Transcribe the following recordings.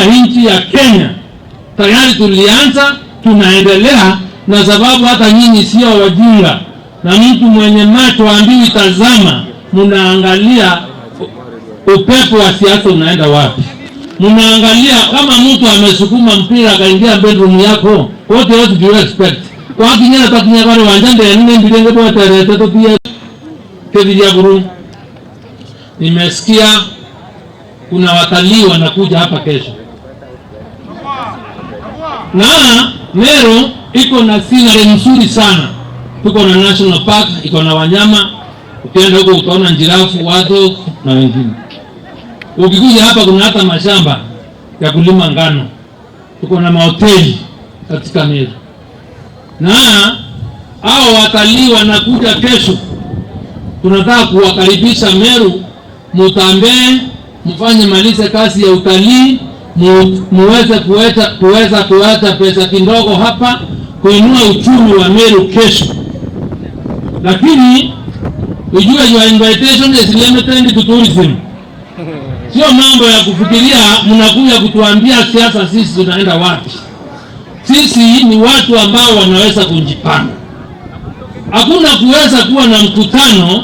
kusaidia nchi ya Kenya. Tayari tulianza, tunaendelea, na sababu hata nyinyi sio wajinga, na mtu mwenye macho ambiwi tazama, mnaangalia upepo wa siasa unaenda wapi. Mnaangalia kama mtu amesukuma mpira akaingia bedroom yako, what else do you expect? Wakinyana takinya bari wanja ndene mbirenge boterete totiye keviria guru. Nimesikia kuna watalii wanakuja hapa kesho, na Meru iko na scenery nzuri sana. Tuko na national park, iko na wanyama. Ukienda huko utaona giraffe, watu na wengine. Ukikuja hapa kuna hata mashamba ya kulima ngano, tuko na mahoteli katika Meru, na hao watalii wanakuja kesho. Tunataka kuwakaribisha Meru, mutambee, mfanye malize kazi ya utalii, muweze kuweza kuacha pesa kidogo hapa kuinua uchumi wa Meru kesho. Lakini ujue your invitation is limited to tourism. Sio mambo ya kufikiria mnakuja kutuambia siasa, sisi tunaenda wapi. Sisi ni watu ambao wanaweza kujipanga. Hakuna kuweza kuwa na mkutano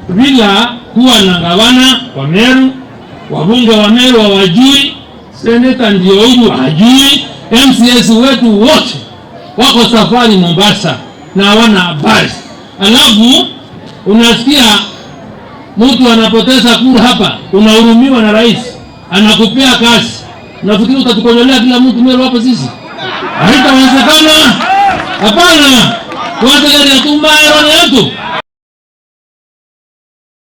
bila kuwa na gavana wa Meru, wabunge wa Meru hawajui, seneta ndio huyu hajui, MCAs wetu wote wako safari Mombasa na hawana habari. Alafu unasikia mtu anapoteza kura hapa, unahurumiwa na rais, anakupea kazi, nafikiri utatukonyolea kila mtu Meru hapa sisi? Haitawezekana. Hapana, wategeri atumaero yetu.